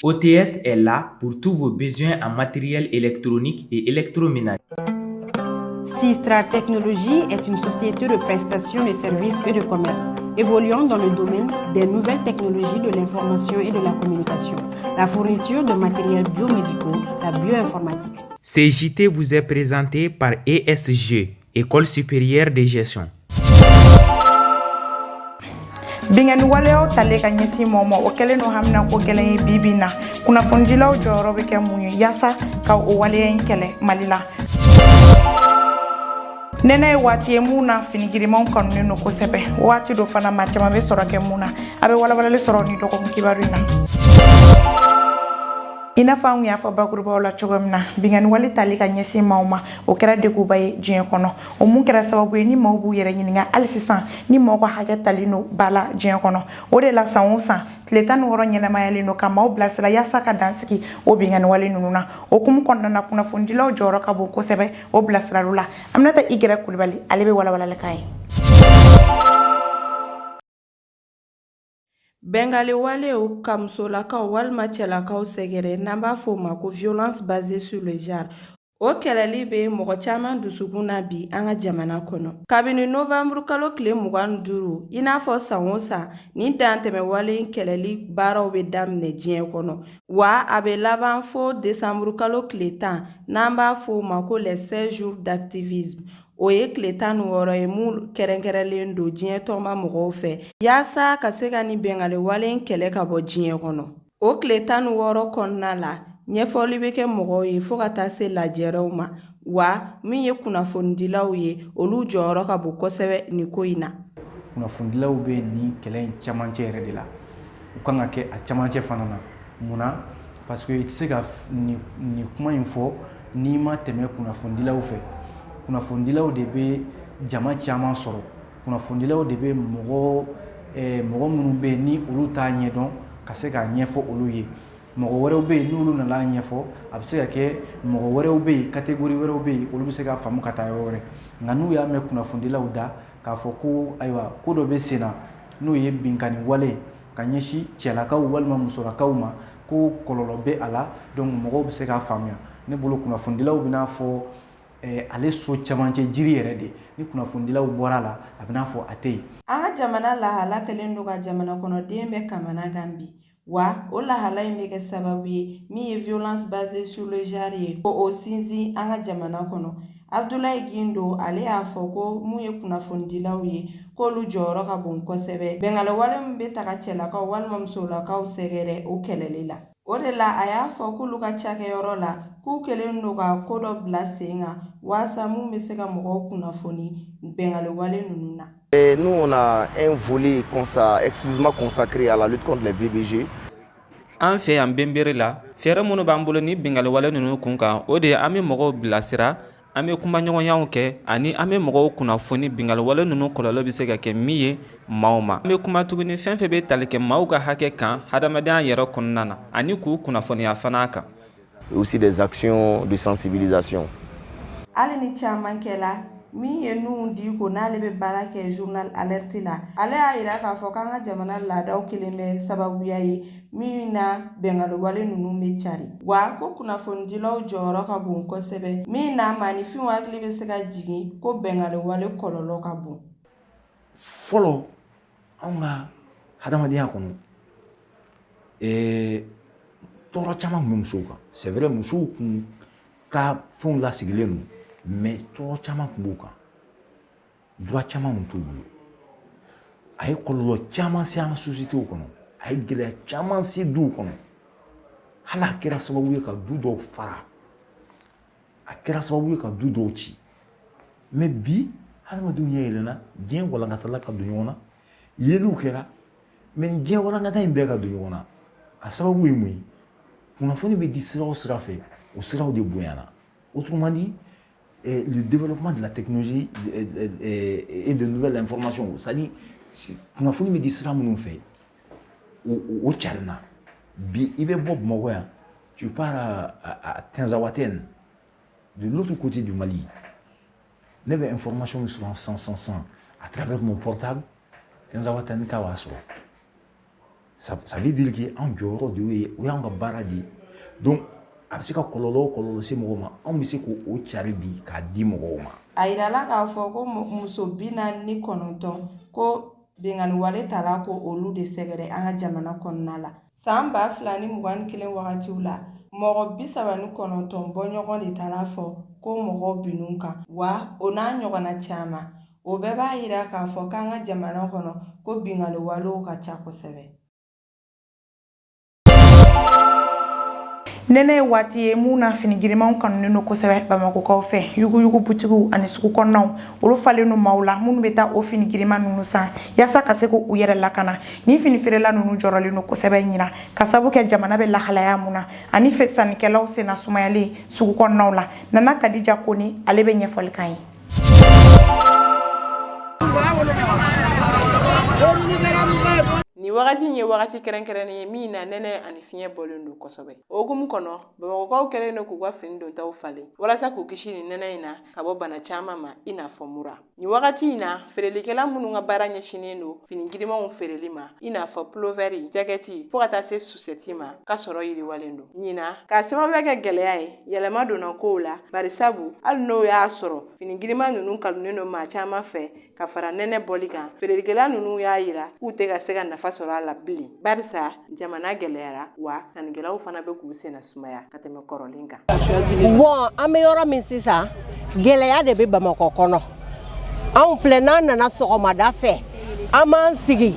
OTS est là pour tous vos besoins en matériel électronique et électroménager. Sistra Technologies est une société de prestation de services et de commerce évoluant dans le domaine des nouvelles technologies de l'information et de la communication, la fourniture de matériels biomédicaux, la bioinformatique. Ce JT vous est présenté par ESG, École supérieure de gestion. Binkanni waleyaw talen ka ɲɛsin mɔgɔ ma, o kɛlen don hamina ko gɛlɛn ye bi bi in na. Kunnafonidilaw jɔyɔrɔ bɛ kɛ mun ye yaasa ka o waleya in kɛlɛ Mali la? Nɛnɛ ye waati ye mun na fini girimanw kanunen don kosɛbɛ. Waati dɔ fana, maa caman bɛ sɔrɔ kɛ mun na, a bɛ walawalali sɔrɔ ni dɔgɔkun kibaru in na. I n'a fɔ an kun y'a fɔ bakurubaw la cogo min na, binkanni wale tali ka ɲɛsin maaw ma, o kɛra degunba ye diɲɛ kɔnɔ. O mun kɛra sababu ye ni maaw b'u yɛrɛ ɲininka hali sisan ni maaw ka hakɛ talen don ba la diɲɛ kɔnɔ. O de la, san o san, tile 16 ɲɛnamayalen don ka maaw bilasira yaasa ka dan sigi o binkanni wale ninnu na. O hukumu kɔnɔna na, kunnafonidilaw jɔyɔrɔ ka bon kosɛbɛ o bilasiraliw la. Aminata Igɛrɛ Kulibali, ale bɛ walawalali k'an ye. Binkanni walew ka musolakaw walima cɛlakaw sɛgɛrɛ, n'an b'a fɔ o ma ko violence basée sur le genre, o kɛlɛli bɛ mɔgɔ caman dusukun na bi an ka jamana kɔnɔ. Kabini novembre kalo tile 25, i n'a fɔ san o san, nin dantɛmɛwale in kɛlɛli baaraw bɛ daminɛ diɲɛ kɔnɔ, wa a bɛ laban fo décembre kalo tile 10, n'an b'a fɔ o ma ko les 16 jours d'activisme. O ye tile 16 ye mun kɛrɛnkɛrɛnlen don diɲɛ tɔnba mɔgɔw fɛ yaasa ka se ka nin binkanni wale in kɛlɛ ka bɔ diɲɛ kɔnɔ. O tile 16 kɔnɔna la, ɲɛfɔli bɛ kɛ mɔgɔw ye fo ka taa se lajɛrɛw ma. Wa min ye kunnafonidilaw ye, olu jɔyɔrɔ ka bon kosɛbɛ nin ko in na. Kunnafonidilaw bɛ nin kɛlɛ in camancɛ yɛrɛ de la. U kan ka kɛ a camancɛ fana na. Mun na? Parce que i tɛ se ka nin kuma in fɔ n'i ma tɛmɛ kunnafonidilaw fɛ. Kunnafonidilaw de bɛ jama caman sɔrɔ, kunnafonidilaw de bɛ mɔgɔ minnu bɛ yen ni olu t'a ɲɛdɔn ka se k'a ɲɛfɔ olu ye. Mɔgɔ wɛrɛw bɛ yen, n'olu nana ɲɛfɔ, a bɛ se ka kɛ mɔgɔ wɛrɛw bɛ yen, catégorie wɛrɛw bɛ yen, olu bɛ se k'a faamu ka taa yɔrɔ wɛrɛ. Nka n'u y'a mɛn kunnafonidilaw da k'a fɔ ko ayiwa, ko dɔ bɛ sen na, n'o ye binkanni wale ka ɲɛsin cɛlakaw walima musolakaw ma, ko kɔlɔlɔ bɛ a la, donc mɔgɔw bɛ se k'a faamuya. Ne bolo, kunnafonidilaw bɛna fɔ ale so camancɛ jiri yɛrɛ de. Ni kunnafonidilaw bɔra a la, a bɛna fɔ a tɛ yen. An ka jamana lahala kɛlen don ka jamana kɔnɔden bɛɛ kamana gan bi. Wa o lahala in bɛ kɛ sababu ye min ye violence basée sur le genre ye, ko o sinsin an ka jamana kɔnɔ. Abudulayi Gindo, ale y'a fɔ ko mun ye kunnafonidilaw ye, k'olu jɔyɔrɔ ka bon kosɛbɛ binkanni wale min bɛ taga cɛlakaw walima musolakaw sɛgɛrɛ, o kɛlɛli la. O de la, a y'a fɔ k'olu ka cakɛyɔrɔ la, k'u kɛlen don ka ko dɔ bila sen kan waasa mun bɛ se ka mɔgɔw kunnafoni binkanni wale ninnu na. Et nous, on a un volet exclusivement consacré à la lutte contre les VBG. An fɛ yan Benbere la, fɛɛrɛ minnu b'an bolo ni binkanni wale ninnu kun kan, o de ye an bɛ mɔgɔw bilasira, an bɛ kumaɲɔgɔnyaw kɛ, ani an bɛ mɔgɔw kunnafoni binkanni wale ninnu kɔlɔlɔ bɛ se ka kɛ min ye maaw ma. An bɛ kuma tuguni fɛn fɛn bɛ tali kɛ maaw ka hakɛ kan hadamadenya yɛrɛ kɔnɔna na, ani k'u kunnafoniya fana kan. Et aussi des actions de sensibilisation. Hali ni caman kɛla, min ye Nuhu Diko, n'ale bɛ baara kɛ journal Alerte la, ale y'a yira k'a fɔ k'an ka jamana laadaw kelen bɛ sababuya ye min na binkanni wale ninnu bɛ cari. Wa ko kunnafonidilaw jɔyɔrɔ ka bon kosɛbɛ, min na maaninfinw hakili bɛ se ka jigin ko binkanni wale kɔlɔlɔ ka bon. Fɔlɔ, anw ka hadamadenya kɔnɔ, tɔɔrɔ caman tun bɛ musow kan. C'est vrai, musow kun ka fɛnw lasigilen don, mais tɔɔrɔ caman tun b'u kan, droit caman tun t'u bolo. A ye kɔlɔlɔ caman se an ka société kɔnɔ, a ye gɛlɛya caman se duw kɔnɔ. Hali a kɛra sababu ye ka du dɔw fara, a kɛra sababu ye ka du dɔw ci. Mais bi, hadamadenw ɲɛ yɛlɛnna, diɲɛ walankatala ka don ɲɔgɔn na, yeliw kɛra. Mais nin diɲɛ walankata in bɛɛ ka don ɲɔgɔn na, a sababu ye mun ye? Kunnafoni bɛ di sira o sira fɛ, o siraw de bonyana. Autrement dit, le développement de la technologie et de nouvelles informations, c'est-à-dire kunnafoni bɛ di sira minnu fɛ, o carinna. Bi, i bɛ bɔ Bamakɔ yan, tu pars à Tinzaouaten, de l'autre côté du Mali, ne bɛ information min sɔrɔ san san san à travers mon portable, Tinzaouaten ka b'a sɔrɔ. Ça veut dire que anw jɔyɔrɔ de y'o ye, o y'anw ka baara de ye. Donc a bɛ se ka kɔlɔlɔ o kɔlɔlɔ se mɔgɔ ma, anw bɛ se k'o cari bi k'a di mɔgɔw ma. A yirala k'a fɔ ko muso 49 ko binkanni wale tala ko olu de sɛgɛrɛ an ka jamana kɔnɔna la. San 2021 wagatiw la, mɔgɔ 39 bɔɲɔgɔn de taara fɔ ko mɔgɔw binn'u kan, wa o n'a ɲɔgɔnna caman. O bɛɛ b'a yira k'a fɔ k'an ka jamana kɔnɔ ko binkanni walew ka ca kosɛbɛ. Nɛnɛ ye waati ye mun na fini girimanw kanunen don kosɛbɛ Bamakɔkaw fɛ. Yuguyugu butigiw ani sugu kɔnɔnaw, olu falen don maaw la minnu bɛ taa o fini giriman ninnu san yaasa ka se k'u yɛrɛ lakana. Ni fini feerela ninnu jɔrɔlen don kosɛbɛ ɲinan ka sabu kɛ jamana bɛ lahalaya mun na ani sannikɛlaw senna sumayalen sugu kɔnɔnaw la. Nana Kadija Kone, ale bɛ ɲɛfɔli k'an ye. Nin wagati in ye wagati kɛrɛnkɛrɛnnen ye min na nɛnɛ ani fiɲɛ bɔlen don kosɛbɛ. O hukumu kɔnɔ, Bamakɔkaw kɛlen don k'u ka fini dontaw falen walasa k'u kisi nin nɛnɛ in na ka bɔ bana caman ma, i n'a fɔ mura. Nin wagati in na, feerelikɛla minnu ka baara ɲɛsinnen don fini girimanw feereli ma, i n'a fɔ pulovɛri, jakɛti, fo ka taa se susɛti ma, ka sɔrɔ yiriwalen don ɲinan k'a sababuya kɛ gɛlɛya ye. Yɛlɛma donna kow la, barisabu hali n'o y'a sɔrɔ fini giriman ninnu kanunen don maa caman fɛ, ka fara nɛnɛ bɔli kan, feerelikɛla ninnu y'a yira k'u tɛ ka se ka nafa sɔrɔ a la bilen, barisa jamana gɛlɛyara, wa sannikɛlaw fana bɛ k'u senna sumaya ka tɛmɛ kɔrɔlen kan. Bon, an bɛ yɔrɔ min sisan, gɛlɛya de bɛ Bamakɔ kɔnɔ. Anw filɛ, n'an nana sɔgɔmada fɛ, an b'an sigi,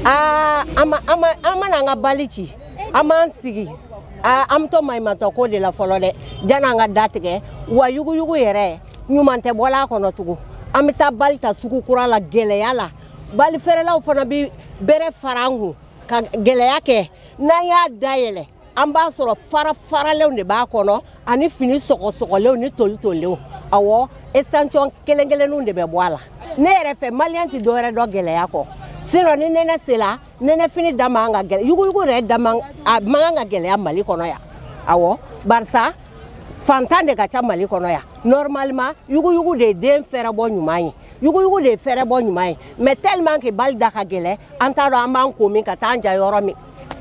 aa, an mana an ka bali ci, an b'an sigi, aa, an bɛ to maɲumantɔ ko de la fɔlɔ dɛ, janni an ka da tigɛ. Wa yuguyugu yɛrɛ ɲuman tɛ bɔla a kɔnɔ tugun. An bɛ taa bali ta sugu kura la gɛlɛya la. Bali feerelaw fana bɛ bɛrɛ fara an kun ka gɛlɛya kɛ. N'an y'a dayɛlɛ, an b'a sɔrɔ fara faralenw de b'a kɔnɔ ani fini sɔgɔsɔgɔlenw ni tolitolenw. Awɔ, échantillon kelen kelenninw de bɛ bɔ a la. Ne yɛrɛ fɛ, maliyɛn tɛ dɔwɛrɛ dɔn gɛlɛya kɔ. Sinon ni nɛnɛ sera, nɛnɛfini da man ka gɛlɛya, yuguyugu yɛrɛ da man, a man kan ka gɛlɛya Mali kɔnɔ yan. Awɔ, barisa fantan de ka ca Mali kɔnɔ yan. Normalement, yuguyugu de ye den fɛrɛbɔ ɲuman ye, yuguyugu de ye fɛrɛbɔ ɲuman ye, mais tellement que bali da ka gɛlɛn, an t'a dɔn an b'an ko min ka taa an ja yɔrɔ min.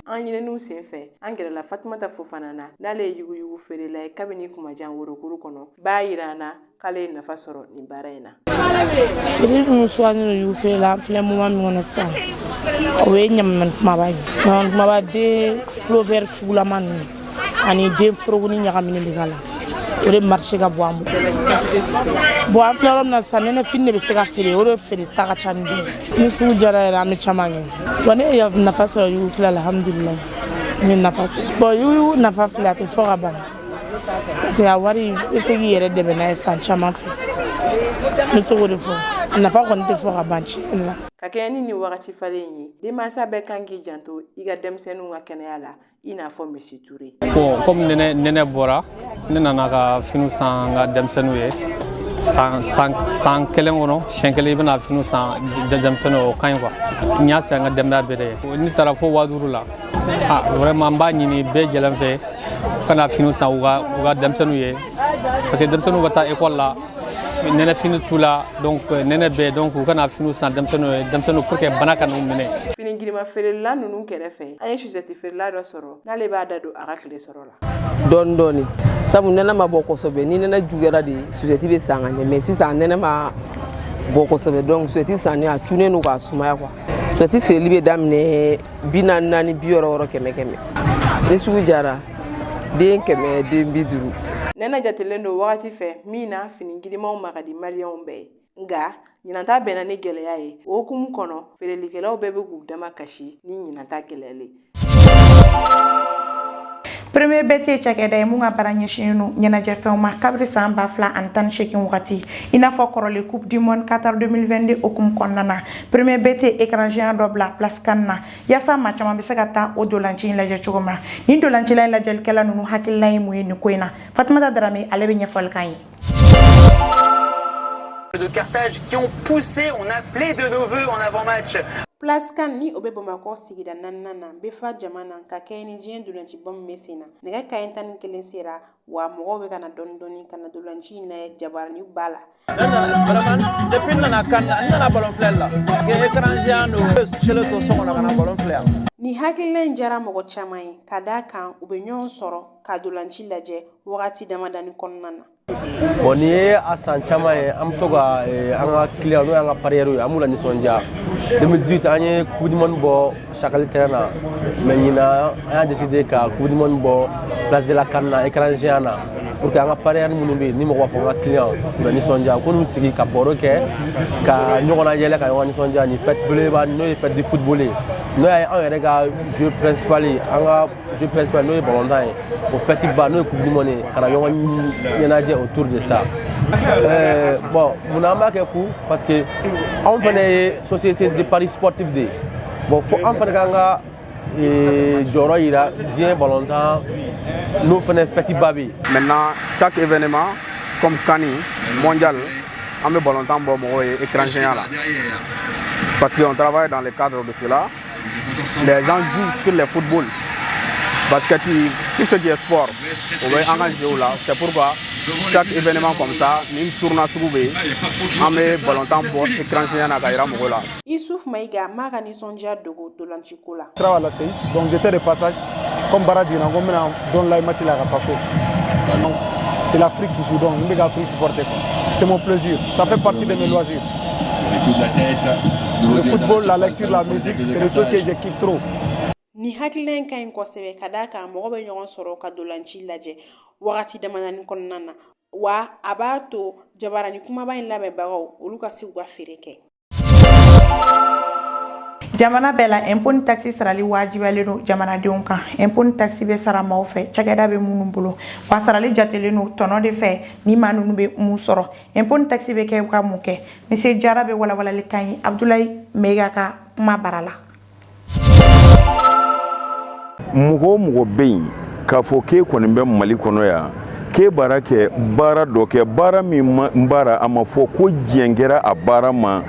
An ɲininiw senfɛ, an gɛrɛla Fatumata Fofana na, n'ale ye yuguyugu feerela ye kabini kumajan worokuru kɔnɔ, b'a yira an na k'ale ye nafa sɔrɔ nin baara in na. Feere minnu sugandinen don yugu feere la, an filɛ moment min kɔnɔ sisan, o ye ɲamanɲaman kumaba ye. Ɲamanɲaman kumaba den pulofɛri fugulama ninnu ani den forokuni ɲagaminen bɛ k'a la, o de marché ka bon an bolo. Bon, an filɛ yɔrɔ min na sisan, nɛnɛfini de bɛ se ka feere, o de feere ta ka ca ni den ye. Ni sugu jara yɛrɛ, an bɛ caman kɛ. Bon, ne ye nafa sɔrɔ yugu feere la, alhamdulilayi, n ye nafa sɔrɔ. Bon, yugu nafa filɛ, a tɛ fɔ ka ban, parce que a wari, i bɛ se k'i yɛrɛ dɛmɛ n'a ye fan caman fɛ. N bɛ se k'o de fɔ, a nafa kɔni tɛ fɔ ka ban tiɲɛ yɛrɛ la. Ka kɛɲɛ ni nin wagati falen in ye, denmansa bɛɛ kan k'i janto i ka denmisɛnninw ka kɛnɛya la, i n'a fɔ Misi Ture. Bon, comme nɛnɛ bɔra, ne nana ka finiw san n ka denmisɛnninw ye. San san san kelen kɔnɔ, siɲɛ kelen i bɛna finiw san denmisɛnninw ye, o ka ɲi quoi. N y'a san n ka denbaya bɛɛ de ye. Ne taara fo 5000 la. Ah, vraiment, n b'a ɲini bɛɛ jɛlen fɛ ka na finiw san u ka denmisɛnninw ye, parce que denmisɛnninw bɛ taa école la, nɛnɛ fini t'u la, donc nɛnɛ bɛ, donc u kana finiw san denmisɛnninw ye, denmisɛnninw, pour que bana kana u minɛ. Fini girima feerela ninnu kɛrɛfɛ, an ye susɛti feerela dɔ sɔrɔ, n'ale b'a da don a ka tile sɔrɔ la. Dɔɔni dɔɔni, sabu nɛnɛ ma bɔ kosɛbɛ. Ni nɛnɛ juguyara de, susɛti bɛ san ka ɲɛ, mais sisan nɛnɛ ma bɔ kosɛbɛ, donc susɛti sanni a cunnen don k'a sumaya quoi. Susɛti feereli bɛ daminɛ 44, 60, 100 100. Ni sugu jara, den 100, den 50. Nɛnɛ jatelen don wagati fɛ min na fini girimanw ma ka di maliyɛnw bɛɛ ye, nka ɲinanta bɛnna ni gɛlɛya ye. O hukumu kɔnɔ, feerelikɛlaw bɛɛ bɛ k'u dama kasi ni ɲinanta gɛlɛyalen. Premier Bet ye cakɛda ye mun ka baara ɲɛsinnen don ɲɛnajɛfɛnw ma kabiri san 2018 wagati, i n'a fɔ kɔrɔlen Coupe du monde Qatar 2022 hukumu kɔnɔna na. Premier Bet ye écran géant dɔ bila place CAN na yaasa maa caman bɛ se ka taa o dolanci in lajɛ cogo min na. Nin dolancila in lajɛlikɛla ninnu hakilina ye mun ye nin ko in na? Fatumata Darame, ale bɛ ɲɛfɔli k'an ye. De Carthage qui ont poussé, on appelait de nos voeux en avant-match. Place CAN ni o bɛ Bamakɔ sigida naaninan na, bɛ fa jama na ka kɛɲɛ ni diɲɛ dolanciba min bɛ sen na. Nɛgɛ kanɲɛ 11 sera wa, mɔgɔw bɛ ka na dɔɔni dɔɔni ka na dolanci in lajɛ jabarani ba la. Vraiment, depuis n nana CAN na, n nana ballon filɛ la parce que écran géant don, kelen to so kɔnɔ ka na ballon filɛ yan. Nin hakilina in diyara mɔgɔ caman ye, ka d'a kan u bɛ ɲɔgɔn sɔrɔ ka dolanci lajɛ wagati damadani kɔnɔna na. Bon, nin ye a san caman ye, an bɛ to ka an ka client, n'o y'an ka parieurs ye, an b'u la nisɔndiya. 2018, an ye coupe du monde bɔ Sakali terrain na, mais ɲinan an y'a décidé ka coupe du monde bɔ place de la CAN na, écran géant na, pour que an ka parieurs minnu bɛ yen ni mɔgɔ b'a fɔ n ka client, u bɛ nisɔndiya ko n'u sigi ka baro kɛ, ka ɲɔgɔn layɛlɛ, ka ɲɔgɔn nisɔndiya nin fête belebeleba, n'o ye fête du football ye, n'o ye anw yɛrɛ ka jeu principal ye, an ka jeu principal n'o ye balontan ye, o fête ba n'o ye coupe du monde ye, ka na ɲɔgɔn ɲɛnajɛ autour de ça. Bon, munna an b'a kɛ fu? Parce que anw fana ye société de paris sportif de ye. Bon, fo an fana k'an ka jɔyɔrɔ yira diɲɛ balontan n'o fana fête ba bɛ yen. Maintenant, chaque événement comme CAN mondial, an bɛ balontan bɔ mɔgɔw ye écran géant la, parce qu'on travaille dans le cadre de cela. Les gens jouent sur le football, basket, tout ce qui est sport, o bɛ an ka jeu la. C'est pourquoi chaque événement comme ça, ni tournoi sugu bɛ yen, an bɛ balontan bɔ écran géant na ka yira mɔgɔw la. Isuf Mayiga m'a ka nisɔndiya dogo dolanciko la. Travaille à la CI, donc j'étais de passage. Comme baara jiginna, ko n bɛna don lajɛ match la ka taa so. Donc c'est l'Afrique qui joue, donc n bɛ ka Afrique supporter quoi. C'est mon plaisir, ça fait partie de mes loisirs. Le football, la lecture, la musique, c'est des choses que je kiffe trop. Nin hakilina in ka ɲi kosɛbɛ, ka d'a kan mɔgɔ bɛ ɲɔgɔn sɔrɔ ka dolanci lajɛ wagati damadani kɔnɔna na, wa a b'a to jabarani kumaba in labɛnbagaw, olu ka se k'u ka feere kɛ. Jamana bɛɛ la, impôt ni taxe sarali wajibiyalen don jamanadenw kan. Impôt ni taxe bɛ sara maaw fɛ cakɛda bɛ minnu bolo, wa sarali jatelen don tɔnɔ de fɛ ni maa ninnu bɛ mun sɔrɔ. Impôt ni taxe bɛ kɛ ka mun kɛ? Monsieur Jara bɛ walawalali kan ye Abdoulaye Mega ka kuma bara la. Mɔgɔ o mɔgɔ bɛ yen k'a fɔ k'e kɔni bɛ Mali kɔnɔ yan, k'e baara kɛ, baara dɔ kɛ, baara min baara a ma fɔ ko diɲɛ kɛra a baara ma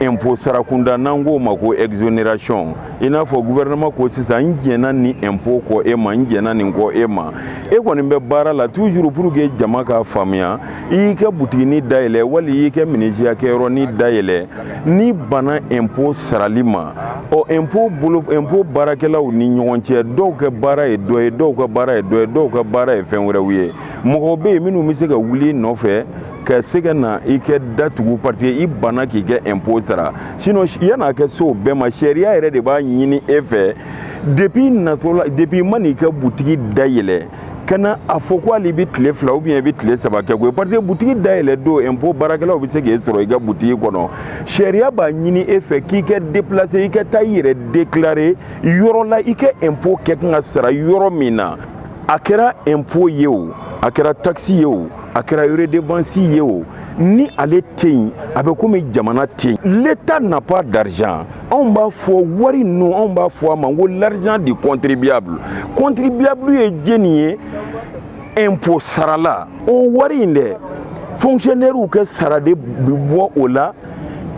impôt sarakunda, n'an k'o ma ko exonération, i n'a fɔ gouvernement ko sisan n jɛnna ni impôt kɔ e ma, n jɛnna nin kɔ e ma, e kɔni bɛ baara la toujours. Pour que jama k'a faamuya, i y'i ka butiginin dayɛlɛ wali i y'i ka menuisier kɛyɔrɔnin dayɛlɛ, n'i banna impôt sarali ma, ɔ impôt bolo, impôt baarakɛlaw ni ɲɔgɔn cɛ, dɔw ka baara ye dɔ ye, dɔw ka baara ye dɔ ye, dɔw ka baara ye fɛn wɛrɛw ye. Mɔgɔw bɛ yen minnu bɛ se ka wuli i nɔfɛ ka se ka na i kɛ datugu parce que i banna k'i kɛ impôt sara. Sinon, yan'a kɛ se o bɛɛ ma, sariya yɛrɛ de b'a ɲini e fɛ depuis natɔ la, depuis i ma n'i ka butigi dayɛlɛ, ka na a fɔ ko hali i bɛ tile 2 ou bien i bɛ tile 3 kɛ koyi, parce que butigi dayɛlɛ don, impôt baarakɛlaw bɛ se k'e sɔrɔ i ka butigi kɔnɔ. Sariya b'a ɲini e fɛ k'i kɛ déplacer, i ka taa i yɛrɛ déclarer yɔrɔ la, i ka impôt kɛ kan ka sara yɔrɔ min na. A kɛra impôt ye o, a kɛra taxe ye o, a kɛra redevance ye o, ni ale tɛ yen, a bɛ komi jamana tɛ yen. L'État n'a pas d'argent. Anw b'a fɔ wari ninnu, anw b'a fɔ a ma ko l'argent du contribuable. Contribuable ye jɛni ye? Impôt sarala. O wari in dɛ, fonctionnaire ka sara de bɛ bɔ o la,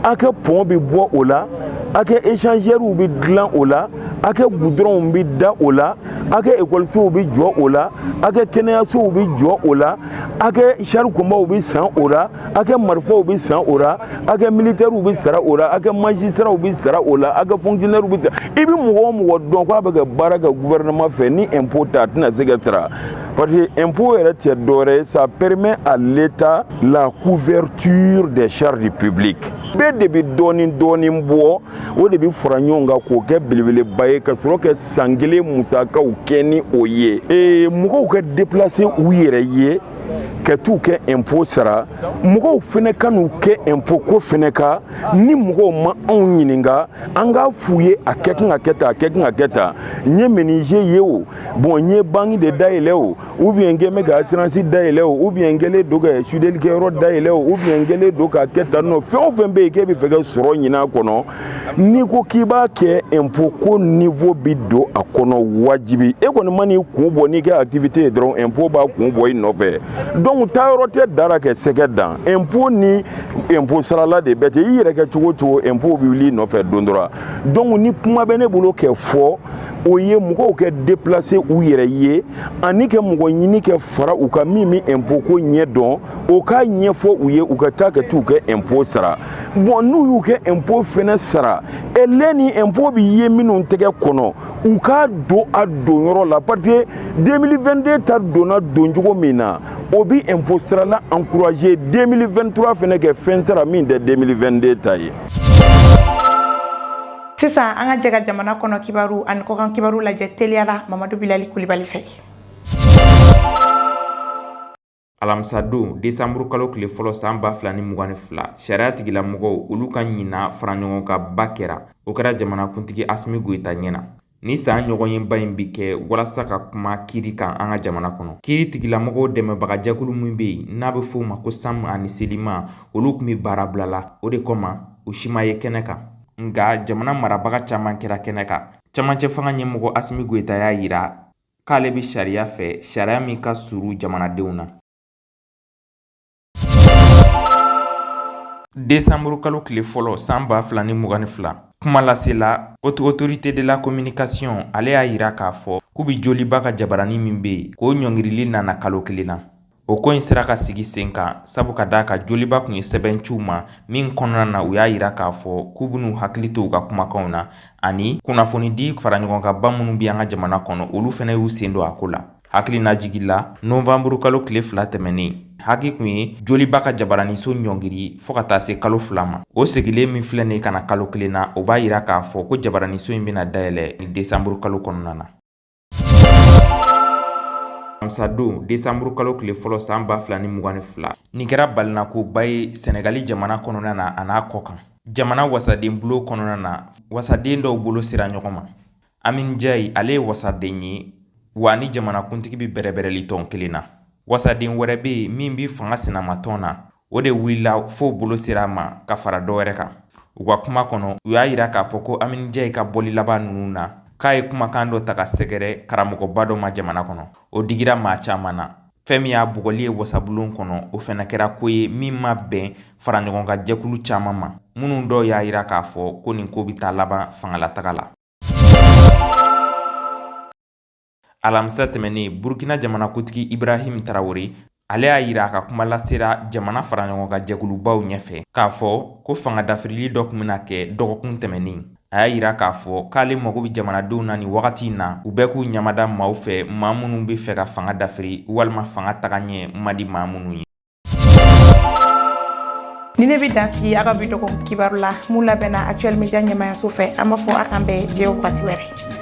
a ka pont bɛ bɔ o la, a ka échangeur bɛ dilan o la, a ka goudron bɛ da o la, a ka ekɔlisow bɛ jɔ o la, a ka kɛnɛyasow bɛ jɔ o la, a ka char combat bɛ san o la, a ka marifaw bɛ san o la, a ka militaires bɛ sara o la, a ka magistrats bɛ sara o la, a ka fonctionnaires bɛ i bɛ mɔgɔ o mɔgɔ dɔn k'a bɛ ka baara kɛ gouvernement fɛ, ni impôt ta, a tɛna se ka sara, parce que impôt yɛrɛ tɛ dɔwɛrɛ ye, ça permet à l'État la couverture des charges publiques. Bɛɛ de bɛ dɔɔnin dɔɔnin bɔ, o de bɛ fara ɲɔgɔn kan k'o kɛ belebeleba ye, ka sɔrɔ ka san kelen musakaw kɛ ni o ye. Mɔgɔw ka déplacer u yɛrɛ ye ka t'u kɛ impôt sara, mɔgɔw fɛnɛ ka n'u kɛ impôt ko fɛnɛ kan. Ni mɔgɔw ma anw ɲininka, an k'a f'u ye a kɛ kan ka kɛ tan, a kɛ kan ka kɛ tan. N ye menuisier ye o, bon, n ye banque de dayɛlɛ o, ou bien n kɛ bɛ ka assurance dayɛlɛ o, ou bien n kɛlen don ka soudeli kɛyɔrɔ dayɛlɛ o, ou bien n kɛlen don k'a kɛ tan nɔ, fɛn o fɛn bɛ yen k'e bɛ fɛ ka sɔrɔ ɲini a kɔnɔ, n'i ko k'i b'a kɛ, impôt ko niveau bi don a kɔnɔ wajibi. E kɔni ma n'i kun bɔ n'i ka activité ye dɔrɔn, impôt b'a kun bɔ i nɔfɛ. Donc Donc taayɔrɔ tɛ dara kɛ sɛgɛ dan. Impôt ni impôt sarala de bɛɛ tɛ. I yɛrɛ kɛ cogo o cogo, impôt bɛ wuli i nɔfɛ don dɔ la. Donc ni kuma bɛ ne bolo kɛ fɔ, o ye mɔgɔw kɛ déplacer u yɛrɛ ye, ani kɛ mɔgɔ ɲini kɛ fara u kan min bɛ impôt ko ɲɛ dɔn, o k'a ɲɛfɔ u ye, u ka taa ka t'u kɛ impôt sara. Bon, n'u y'u kɛ impôt fɛnɛ sara, ɛlɛ ni impôt bɛ ye minnu tɛgɛ kɔnɔ, u k'a don a donyɔrɔ la, parce que 2022 ta donna doncogo min na, o bi impôt sarala encourager 2023 fɛnɛ kɛ fɛn sara min tɛ 2022 ta ye. Sisan an ka jɛ ka jamana kɔnɔ kibaru ani kɔkan kibaru lajɛ teliya la Mamadu Bilali Kulibali fɛ. Alamisadon desanburu kalo tile fɔlɔ san 2022, sariya tigilamɔgɔw olu ka ɲinan faraɲɔgɔnkanba kɛra. O kɛra jamanakuntigi Asimi Goyita ɲɛna. Ni san ɲɔgɔnyeba in bi kɛ walasa ka kuma kiiri kan an ka jamana kɔnɔ. Kiiri tigilamɔgɔw dɛmɛbagajɛkulu min bɛ yen n'a bɛ f'o ma ko SAM ani SELIMA, olu tun bɛ baara bila la. O de kama u si ma ye kɛnɛ kan. Nka jamana marabaga caman kɛra kɛnɛ kan. Camancɛ fanga ɲɛmɔgɔ Asimi Goyita y'a yira k'ale bɛ sariya fɛ, sariya min ka surun jamanadenw na. Desanburu kalo tile fɔlɔ san 2022, kuma lasela Haute Autorité de la Communication, ale y'a yira k'a fɔ k'u bɛ Joliba ka jabaranin min bɛ yen, k'o ɲɔngirili nana kalo kelen na. O ko in sera ka sigi sen kan sabu ka d'a kan Joliba tun ye sɛbɛn ci u ma min kɔnɔna na, u y'a yira k'a fɔ k'u bɛn'u hakili to u ka kumakanw na, ani kunnafonidi faraɲɔgɔnkanba minnu bɛ an ka jamana kɔnɔ, olu fana y'u sen don a ko la. Hakilinajigi la, novanburu kalo tile 2 tɛmɛnen, HAC tun ye Joliba ka jabaraninso ɲɔngiri fo ka taa se kalo 2 ma. O segilen min filɛ nin ye ka na kalo kelen na, o b'a yira k'a fɔ ko jabaraninso in bɛna dayɛlɛ ni desanburu kalo kɔnɔna na. Alamisadon desanburu kalo tile fɔlɔ san 2022, nin kɛra balinakoba ye Sɛnɛgali jamana kɔnɔna na a n'a kɔ kan. Jamana wasadenbulon kɔnɔna na, wasaden dɔw bolo sera ɲɔgɔn ma. Amin Njayi, ale ye wasaden ye wa ni jamanakuntigi bɛ bɛrɛbɛrɛli tɔn kelen na. Wasaden wɛrɛ bɛ yen min bɛ fanga sinamatɔn na, o de wulila f'o bolo sera a ma ka fara dɔ wɛrɛ kan. U ka kuma kɔnɔ, u y'a yira k'a fɔ ko Amin Njayi ka bɔli laban ninnu na, k'a ye kumakan dɔ ta ka sɛgɛrɛ karamɔgɔba dɔ ma jamana kɔnɔ. O digira maa caman na. Fɛn min y'a bugɔli ye wasabulon kɔnɔ, o fana kɛra ko ye min ma bɛn faraɲɔgɔnkan jɛkulu caman ma, minnu dɔw y'a yira k'a fɔ ko nin ko bɛ taa laban fangalataga la. Alamisa tɛmɛnen, Burukina jamanakuntigi Ibrahim Tarawele, ale y'a yira a ka kuma lasera jamana faraɲɔgɔnkan jɛkulubaw ɲɛfɛ k'a fɔ ko fanga dafirili dɔ tun bɛna kɛ dɔgɔkun tɛmɛnen. A y'a yira k'a fɔ k'ale mago bɛ jamanadenw na nin wagati in na, u bɛɛ k'u ɲamada maaw fɛ, maa minnu bɛ fɛ ka fanga dafiri walima fanga taga ɲɛ man di maa minnu ye. Ni ne bɛ dan sigi aw ka bi dɔgɔkun kibaru la mun labɛnna Actuel Media ɲɛmayaso fɛ. An b'a fɔ a k'an bɛn diɲɛ wagati wɛrɛ.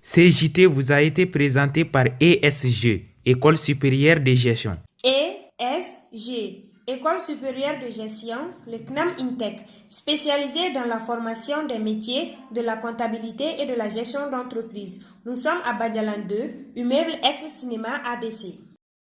Ce JT vous a été présenté par ESG, École supérieure de gestion. ESG, École supérieure de gestion, le CNAM INTEC, spécialisée dans la formation des métiers de la comptabilité et de la gestion d'entreprise. Nous sommes à Badialan 2, immeuble ex-cinéma ABC.